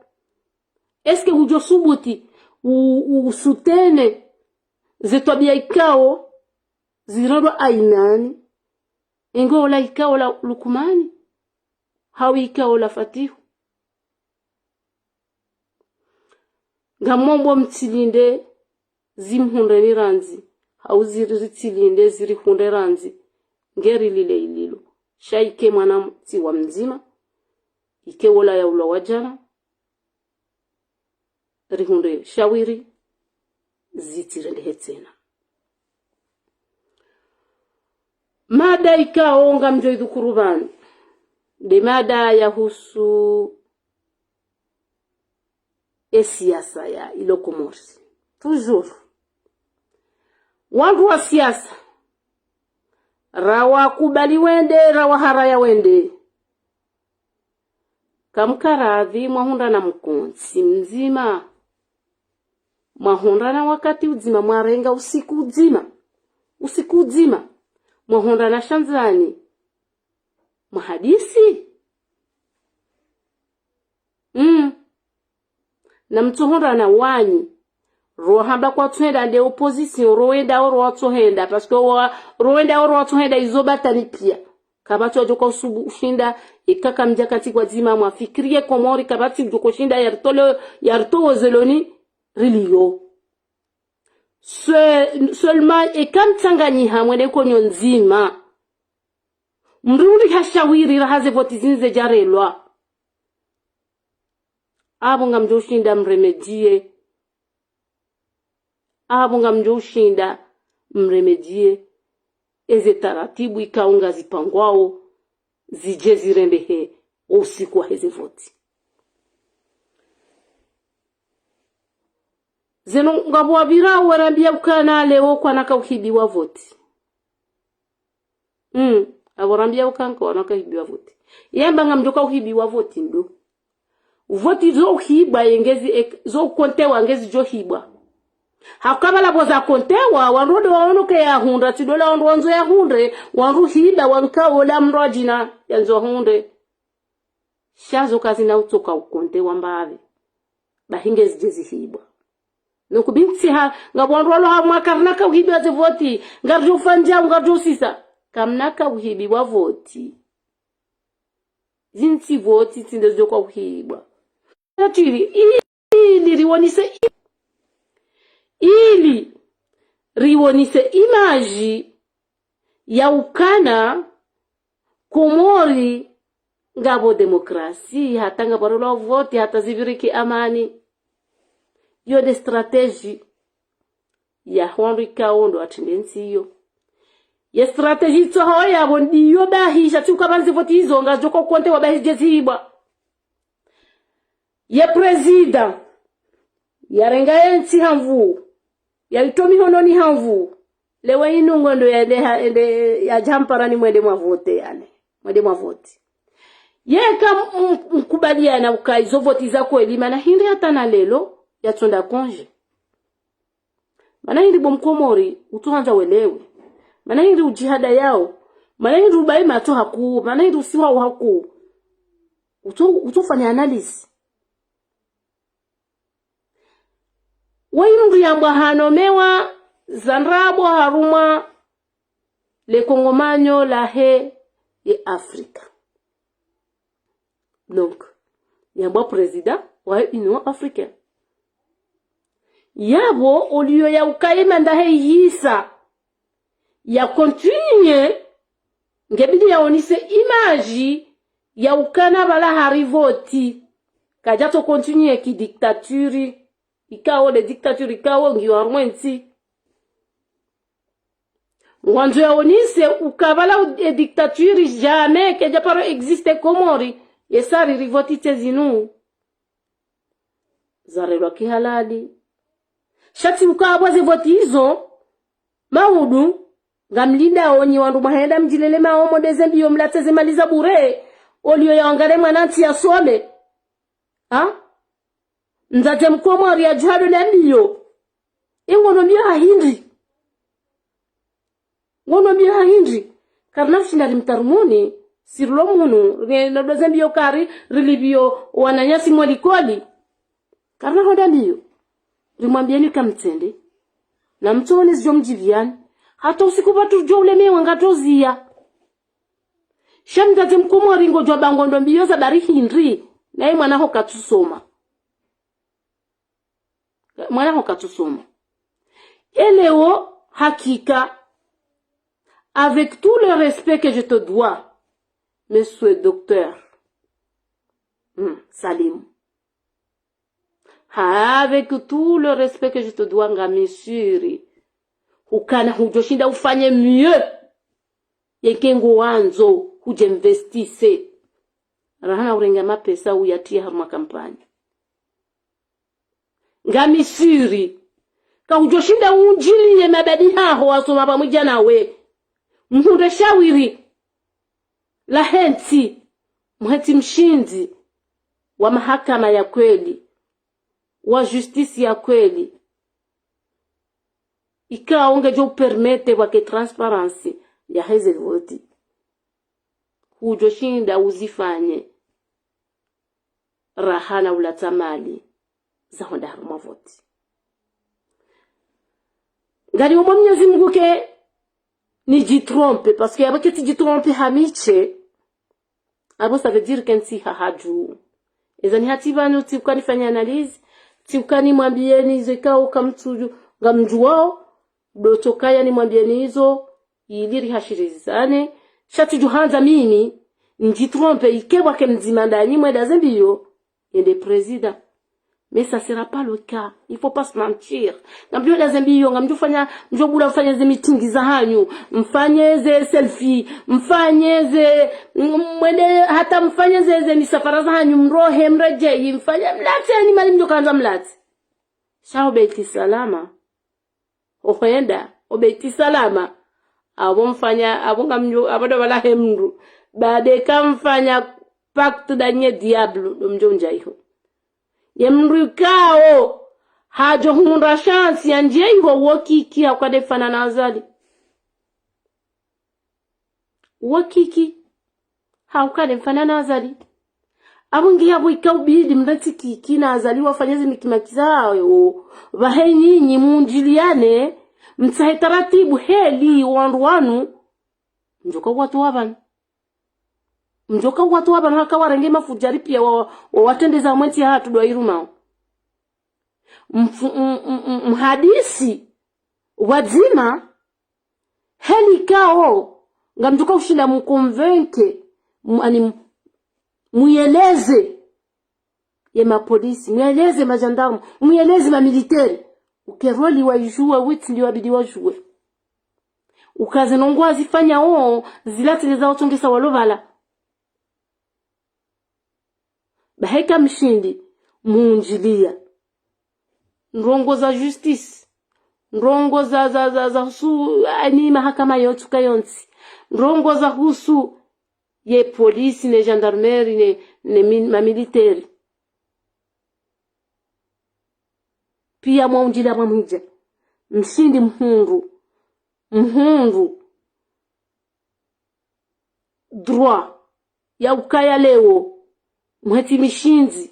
Est-ce que hudjo subuti, u-, u-, usoutenir ze twabia ikao, zirendwa Aimani, engo ola ikao la Lukumani, hau ikao la Fatihu? Ngamombo mtsilinde zimhundreni randzi, hau ziri ritsilinde zirihundre randzi, ngeri lile ililo. Sha ike mwana tsi wa mdzima, ike wola yaulawa djana, rihundre shawiri, zitsirendehe tsena. Mada ikao ngamdjo idhukuru pvanu, nde mada yahusu e siasa ya ilo Komori. Toujours. Wandru wa siasa, rawakubali wende, rawaharaya wende. Kamkaradhi mwahundrana mkontsi mdzima. Mwahundrana wakati udzima, mwarenga usiku udzima. Usiku udzima. Mwahundrana shandzani. Mwahadisi? Mm. Na mtsohonda na wanyi. Rohamba kwatsuhenda nde opposition, rowenda oro watsohenda, parce que wa, rowenda oro watsohenda izo batwili pia. Kapvatsi wadjoka usubu ushinda, eka kamdja kantsi kwadzima mwafikiriye Komori, kapvatsi udjoko shinda yartole, yartowo zeloni, riliyo. Se-, seulement eka mtsanganyiha mwende konyo ndzima. Mdru uli ha shawiri raha ze voti zinu zedjarelwa. Apvo ngamdjo ushinda mremedie. Apvo ngamdjo ushinda mremedie. Eze taratibu ikao ngazipangwao zidje zirendehe usiku wahe ze voti. Zinu ngapvo wapvira warambia ukana leo kwanaka uhibiwa voti. Mm, apvo rambia ukanka wanaka uhibiwa voti. Yamba ngamdjoka uhibiwa voti ndo. Voti zo uhibwa yengezi ek-, zo ukontewa ngezidjo hibwa. Hakabala pvo zakontewa, wandru ndo waono ke yahundra, tsi ndo ola wandru wandzo yahundre, wandru hiba, wanka ola mdru adjina, yandzo yahundre. Sha zo kazina utsoka ukontewa mbapvi. Bahi ngezidje zihibwa. Nukubintsiha, ngapvo wandru walo hamwa karinaka uhibiwa ze voti, ngaridjo fanya, ngaridjo sisa. Kamnaka uhibiwa voti. Zintsi voti tsi nde zidjoka uhibwa. Natwili, ili riwonise i-, ili riwonise image ya ukana Komori ngapvo demokrasi, hata ngapvo rilo voti, hata zipviriki amani. Iyo nde stratégie ya hwandru ikao ndo watrende ntsi iyo. Ye stratégie itsoho yapvo ndiyo bahi, sha tsi ukapvandzi voti izo ngazidjoko kontewa bahi zidje zihibwa. Ye président, yarenga ye ntsi ha nvu, yaitowa mihononi ha nvu, leo inu ngondo yende ha, ende yadja mparani mwende mwavote yale, mwende mwavote. Yeka m-, m-, mkubaliana uka izo voti za kweli, mana hindri hata na lelo, yatsonda congé. Mana hindri bo Mkomori, utsohandza welewe. Mana hindri udjihada yao. Mana hindri ubaye matso hakuu. Mana hindri usiwa hakuu. Utso-, utsofanya analyse. Wa hindri yambwa hano mewa za ndrabo harumwa le kongomanyo lahe ye Afrika. Donc, yambwa président wa Union Africaine. Yapvo, au lieu ya ukaye manda he yisa, ya continuer, ngebidi yaonise image ya ukana pvala hari voti. Kadjatso continuer ki dictature, ikao nde dictature, ikao ngiyo harumwa entsi. Ngwandzo yaonise uka pvala u-, e dictature jamais kedja paro existe Komori, yesa riri voti tse zinu. Zarelwa kihalali. Sha tsi uka apvo ze voti izo, maudu, ngamlinda onyi wandru mwahenda mdjilele maomo nde ze mbiyo mlatse ze mali za bure, au lieu ya wangare mwana ntsi yasome. Ha? Mdzadze Mkomori yadjuhado na mbiyo. Ingono mbiyo ha hindri. Ngono mbiyo ha hindri. Karina ushinda rimtarumuni, sirilo munu, rine nodoze mbiyo kari, rilipviyo wananyasi mwe likoli. Karina honda mbiyo. Rimwambiyeni uka mtsende. Na mtsone zidjo mdjipviyani. Hata usiku pvatsu djo ulemewa ngatsoziya. Sha mdzadze Mkomori ngodjuwa ba ngondo mbiyo za bari hindri. Naye mwana ho katsusoma. Mwana ho katsusoma. Eleo, hakika, avec tout le respect que je te dois, monsieur docteur, hmm, Salim. Ha, avec tout le respect que je te dois, ngami sûr. Ukana hudjoshinda ufanye mieux. Yeke ngwandzo, hudje investise. Rahana urenga mapesa uyatriye harumwa kampanyi. Ngami sûr. Ka hudjoshinda undjiliye mabadi haho wasoma pvamwedja nawe. Mhundre shawiri lahe ntsi, mhetsi mshindzi wa mahakama ya kweli, wa justice ya kweli. Ikao ngedjo upermettre pvwake transparence yahe ze voti. udjo shinda uzifanye raha na ulatsa mali za hwenda harumwa voti. Ngari omwa Mnyezi Mungu ke nidjitrompe, parce que yapvo ketsidjitrompe hamishe, apvo ça veut dire ke ntsiha hadju. Eza ni hata pvanu tsiuka nifanye analyse, tsiuka nimwambiyeni izo ikao kamtsudju, ngamdjuwao, ndo tsokaya nimwambiyeni izo, ili rihashirizane, sha tsidjuhandza mimi, nidjitrompe, ike pvwake mdzima ndanyi mwenda zembiyo, yende président. Mais ça sera pas le cas. Il faut pas se mentir. Ngamdjo hwenda zembiyo, ngamdjo fanya, mdjo bula mfanye ze meeting za hanyu, mfanye ze selfie, mfanye ze, m-, mwende hata mfanye ze, ze misafara za hanyu, mrohe, mredjeyi, mfanye, mlatse ni mali mdjo kandza mlatse. Sha ho Beit Salam. Ohwenda, ho Beit Salam. Apvo mfanya, apvo ngamdjo, apvo ndo pvala he mndru. Baada eka mfanya pacte nda nye diable, ndo mdjo ndja iho. Ye mndru ikao, hadjo hundra chance ya ndje iho wo Kiki hauka nde mfana na Azali. Wo Kiki, hauka nde mfana na Azali. Apvo nge yapvo ika ubidi mrantsi Kiki na Azali wafanye ze mikimaki zawo. Pvahe nyinyi mundjiliyane, mtsahe taratibu heli wandru wanu, mdjoka uwatowa pvanu. Mdjoka uwatowa pvanu haka warenge mafudjari piya wa, wa, wawatrendeza mwentsi yahatru ndo irumao. Mfu-, m-, m-, m-, mhadisi wadzima, heli ikao, ngamdjoka ushinda mconvaincre, mu-, ani mu-, muyeleze ye mapolisi, muyeleze magendarme, muyeleze mamilitaire. Uke rôle waidjuwa, witsi ndi wabidi wadjuwe. Uka ze ndrongoo wazifanyao, zilatsi nde za watsongesa walo pvala. Bahi eka mshindi, mundjiliya. Ndrongoo za justice. Ndrongoo za, za, za, za husu, ani mahakama yontsi ka yontsi. Ndrongoo za husu ye polisi, ne gendarmerie, ne, ne mi-, mamilitaire. Piya mwaundjila mwamwidja. Mshindi mhundru. Mhundru. Droit ya ukaya leo, mhetsi mishindzi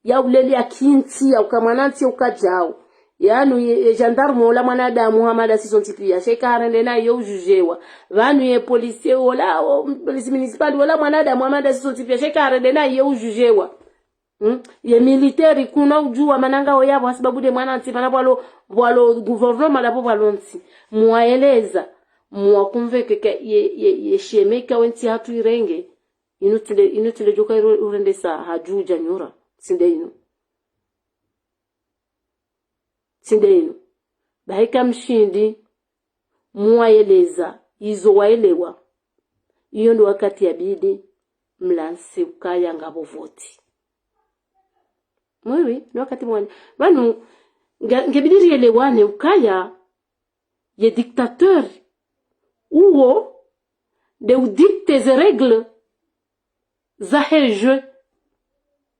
ya uleli ya kintsi, ya uka mwanantsi, ya uka djau. Yanu ye, ye gendarme ola mwanadamu hama nda sisi sontsi piya, sha eka harende naye ujujewa. Pvanu ye policier ola, o, police municipale ola mwanadamu hama nda sisi sontsi piya, sha eka harende naye ujujewa. Hmm? Ye militaire kuna udjuwa mana ngawo yapvo hasibabu nde mwanantsi, mana pvwalo, pvwalo gouvernement lapvo pvwalo ntsi. Mwaeleza, mwaconvaincre ka ye, ye, ye shemeka wentsi hatru irenge. Inu tsi nde, inu tsi nde djoka iro-, urendesa hadju dja nyura. Tsi nde inu. Tsi nde inu. Bahi eka mshindi, mwaeleza izo waelewa. Iyo ndo wakati yabidi mlantsi ukaya ngapvo voti. Oui, oui, ndo wakati mwane. Pvanu, nga-, ngebidi rielewane ukaya ye dictateur uwo nde udicte ze règles zahe jeu.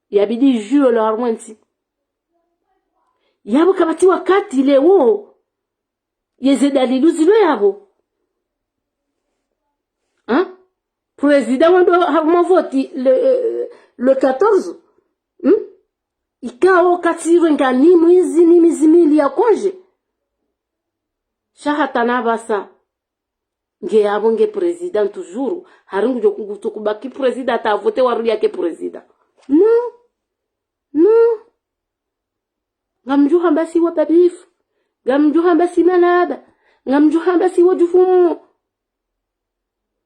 Yabidi jeu lo harumwa entsi. Yapvo kapvatsi wakati leo yeze dalilu zilo yapvo. Hein? Président wendo harumwa voti le, euh, le quatorze. Hmm? Ikao katsirwe nga ni mwezi ni mezi mili ya congé. Sha hata na pvasa. Nge yapvo nge président toujours. Hari ngudjo kungutu kubaki président hata avote warudi yake président. Non. Non. Ngamdjo hamba si wababifu. Ngamdjo hamba si malaba. Ngamdjo hamba si wadjufumu.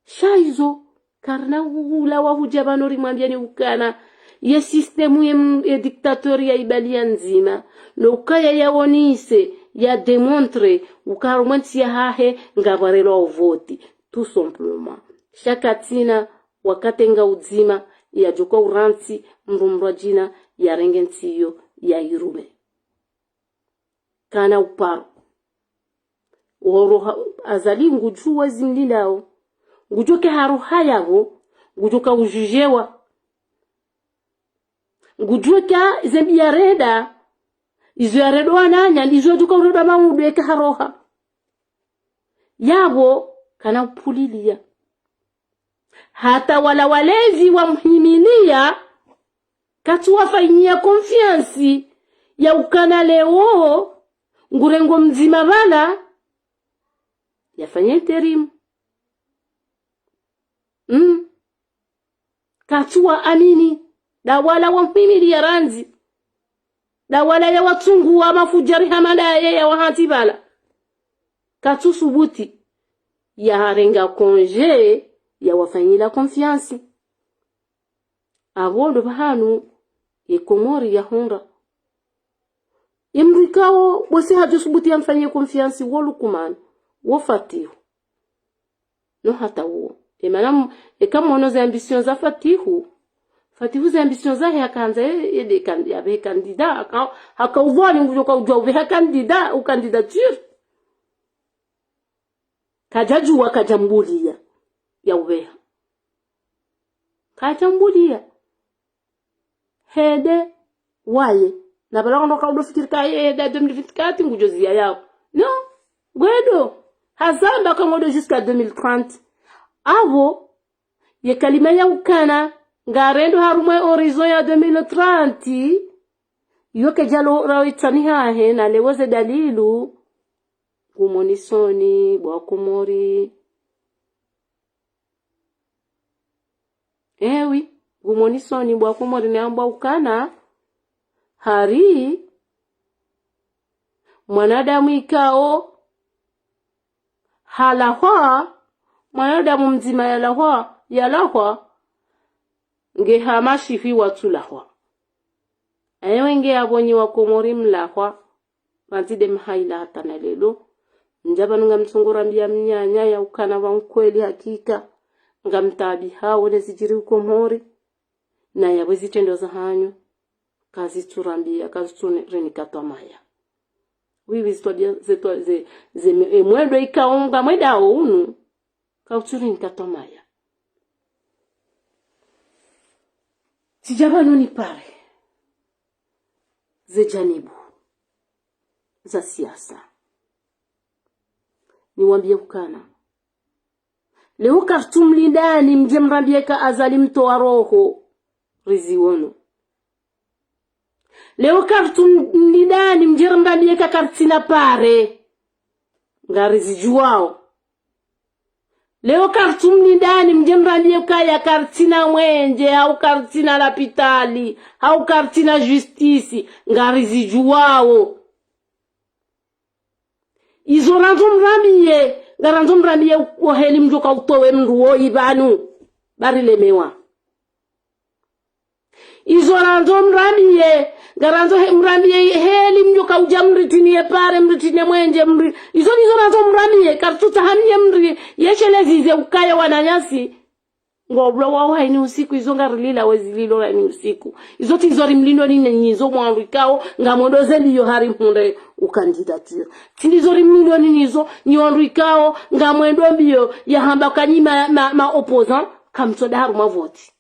Sha izo, karina ula wahudja pvanu rimwambiyani ukana, ye système ye m-, ye dictateur ya ibaliya ndzima, no ukaya yaonese, ya démontre, uka harumwa entsi yahahe, ngapvo arelwa uvoti, tout simplement. Sha katsina, wakati nga udzima, yadjoka urantsi, mndru mndru adjina, yarenge ntsi iyo, ya irume. Kana uparo. Oroha, Azali ngudjuwa zimlindao. Ngudjuwa ke haroha yapvo, ngudjuwa ka ujujewa. Ngudjuwa ka zembi yarenda, izo yarendwa wananya, ndizo djuka urendwa maudu eka haroha. Yapvo, kana upuliliya. Hata wala walezi wamhimiliya, katsuwafanyia confiance ya ukana leo ngurengo mdzima pvala yafanye intérim. Mm. Katsuwaamini. Nda wala wamhimiliya randzi. Nda wala yawatsunguwa mafudjari hama ndaye yawahantsi pvala. Katsusubuti yarenga congé yawafanyila confiance. Apvo ndo pvahanu ye Komori yahundra. Ye mdru ikao, pvwatsi hadjosubuti yamfanyie confiance wo Lukumanu, wo Fatihu. No hata wo. Emana m-, eka mwono ze ambition za Fatihu. Fatihu ze ambition zahe hakandza ye, ye nde kan-, yapvehe candidat, haka, haka upvoni ngudjo ka udjuwa upveha candidat, ou candidature. Kadjadjuwa, kadjambuliya ya upveha. Kadjambuliya. Hende waye. Na pvala ngondo kaudo fikiri ka ye, hende deux mille vingt-quatre ngudjo ziya yawo. No. Ngwendo. Hazamba ka ngondo jusqu'à deux mille trente. Apvo, ye kalima ya ukana ngarendo harumwa ye horizon ya deux mille trente, yo kedjalo rawo itsani hahe, na leo ze dalilu ngumonisoni bo wa Komori. Ewi, ngumonisoni bo wa Komori, namba ukana hari mwanadamu ikao halahwa, mwanadamu mdzima yalahwa, yalahwa, nge hama shifi watsulahwa. Ewe nge apvo nyi wa Komori mlahwa, pvantsi nde mhaila hata na leo. Ndja pvanu ngamtsungo rambiya mnyanya ya ukana pvwa nkweli hakika. Ngamtaabihao ne zidjiri Komori. Na yapvo zitrendwa zahanyu kazitsurambiya, kazitsurinika twamaya. Wiwi zitwa dia, zitwa, ze, ze, me-, e mwendo ikao ngamwendao unu, kautsurinika twamaya. Tsidja pvanu nipare ze janibu za siasa. Niwambiye ukana leo kartsumlindani mdje mrambiye ka Azali mtowa roho, riziwono. Leo kartsumlindani mdje mrambiye ka kartsina pare, ngarizidjuwao. Leo kartsumlindani mdje mrambiye kaya kartsina mwenje, hau kartsina lapitali, hau kartsina justice, ngarizidjuwao. Izo randzo mrambiye, ngarandzo mrambiye wo heli mdjo kautowe mndru woyi pvanu, barilemewa. Izo randzo mrambiye, ngarandzo he-, mrambiye heli mdjo kaudja mritiniye pare, mritiniye mwenje, mri-, izo nizo randzo mrambiye, kartsutsaha hamye mri, yeshelezi ze ukaya wananyasi. Ngobulwa wao hayini usiku, izo ngarilila wezililo hayini usiku. Izo tsi izo rimlindo ni nizo mwandru ikao ngamwendo ze mbiyo hari mhundre u candidature. Tsi ndizo rimlindo ni nizo, nyi wandru ikao ngamwendo mbiyo ya hamba ka nyi ma, ma, ma opposant, kamtsoda harumwa voti.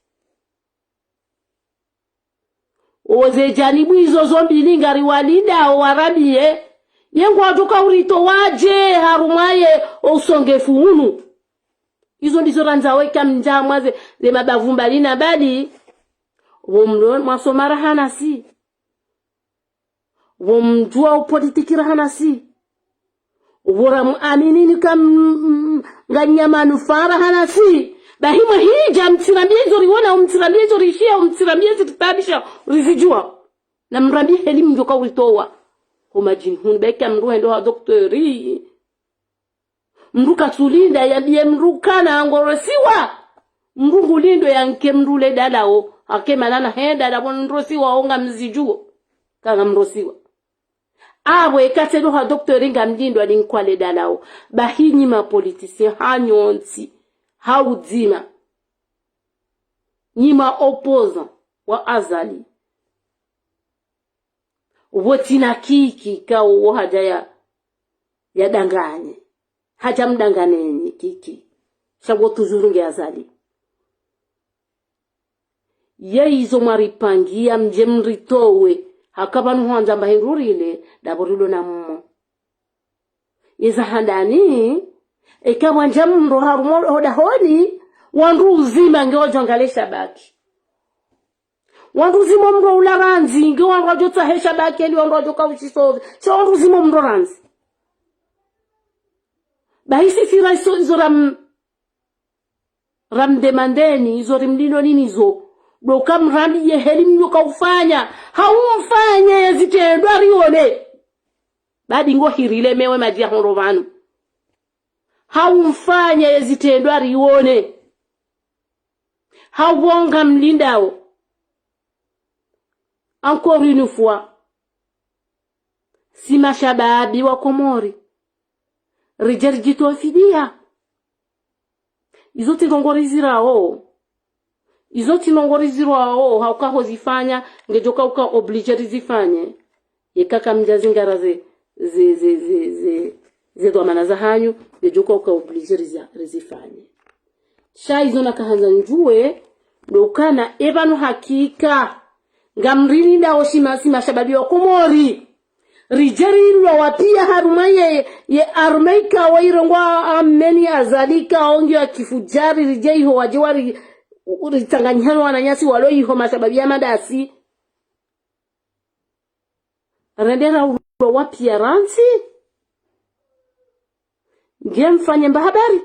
Oze janibu izo zo mbili ngariwalindao warambiye, ye ngwadjo kauritowa dje harumwa ye ousongefu unu. Izo ndizo randzao eka mdja mwaze, ze mabavu mbali na mbali. Pvo mlo mwasoma raha nasi. Pvo mdjuwa upolitiki raha nasi. Pvo ramuaminini ka m-, m-, nganyina manufaa raha nasi. Bahi mwahidja mtsirambiye izo riwona, mtsirambiye izo rishiya, mtsirambiye izo ritaabisha, rizidjuwa. Na mrambiye heli mdjo kauritowa ho madjini hunu, ba eka mndru hendo ha doktori. Mndru katsulinda yambiye mndru kana ngorosiwa. Mndru ngulindo yanke mndru le dalao. Hake manana henda dapvo ndrosiwa ho ngamzidjuwo. Ka ngamrosiwa. Apvo eka tsedo ha doktori ngamlindo alinkwa le dalao. Bahi nyi ma politicien hanyu wontsi, ha udzima, nyi ma opposant wa Azali, pvo tsina Kiki kao wo hadja ya, ya danganye. Hadja mdanganenyi Kiki. Sha pvo toujours nge Azali. Ye izo mwaripangiya mdje mritowe, haka pvanu hwandza mba hindru rile, dapvo rilo na mmo. Yeza handani, eka mwandja mndro harumwa ho dahoni, Wandru uzima nge wadjo angale shabaki. Wandru uzima mndro ula randzi, nge wandru wadjo tsahe shabaki, eli wandru wadjo kaushisove. Sha wandru uzima mndro randzi. Bahi sisi ra iso, izo ram-, ramdemandeni, izo rimlindoni nizo. Ndo uka mrambiye heli mndru kaufanya. Haumfanya ye zitrendwa rione. Badi ngo hirilemewe madji ya hondro pvanu. Haumfanya ye zitrendwa rione. Hau pvo ngamlindao. Encore une fois. Si mashababi wa Komori. Ridje ridjitowe fidiya. Izo tsi ndrongo rizirao. Izo tsi ndrongo rizirao, hauka hozifanya, ngedjo kauka obligé rizifanye. Yeka kamdja zingara ze, ze, ze, ze, ze, ze dhwamana zahanyu, ngedjo kauka obligé rizi-, rizifanye. Sha izo nakahandza ndjuwe, ndo ukana epvanu hakika. Ngamrilindao shima, si mashababi wa Komori. Ridje rilwa wapia harumwa ye, ye armée ikao irongwa ameni Azali ikao ngiyo ya kifudjari, ridje iho wadje wari, ritsanganyihano wananyasi walo iho mashababi ya madasi. Rende raulwa wapia rantsi. Nge mfanye mba habari.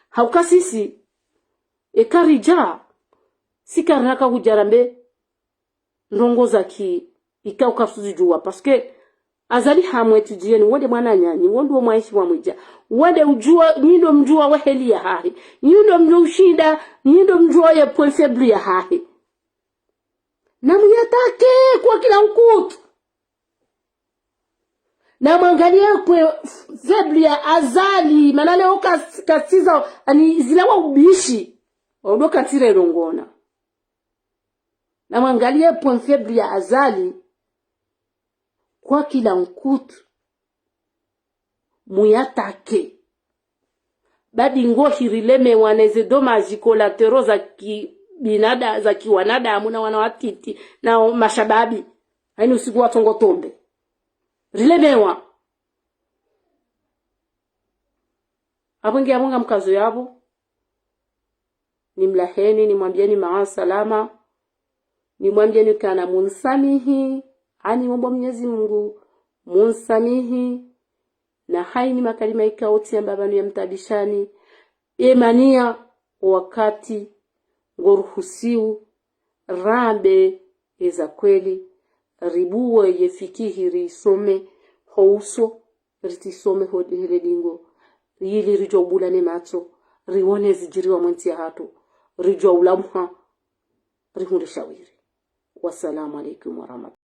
Hauka sisi, eka ridja, si karina ka hudja rambe, ndrongo za ki, ikao karisuzidjuwa, parce que Azali hamwe tudjieni, wende mwananyanyi, wende wo mwaishi wa mwidja, wende udjuwa, nyi ndo mdjuwa we heli yahahe, nyi ndo mdjuwa ushinda, nyi ndo mdjuwa ye point faible yahahe. Na muyatake kwa kila nkutu. Na mwangaliye point faible ya Azali, mana leo kas-, kasiza, ani zila wa ubishi. Odo katire longona. Na mwangaliye point faible ya Azali kwa kila nkutu. Muyatake. Badi ngo hirilemewa ne ze dommages collatéraux za kibinada-, za kiwanadamu na wana watiti na mashababi. Haini usiku wa tongo tombe. Rilemewa. Apvo nge apvo ngamkazo yapvo. Nimlaheni, nimwambieni maa salama. Nimwambieni kana munsamihi. Ani mwomba Mwenyezi Mungu, munsamihi. Na haini makalima ikao tsiamba pvanu yamtabishani. Emaniya wakati ngoruhusiu rambe eza kweli, ribuwe ye fikihi riisome ho uso, ritsisome ho hele dingo, ili ridjo bula ne matso, rione zidjiriwa mwe ntsi yahatru, ridjo ulamuha, rihundre shawiri. Wassalamu alaikum warahmatullahi.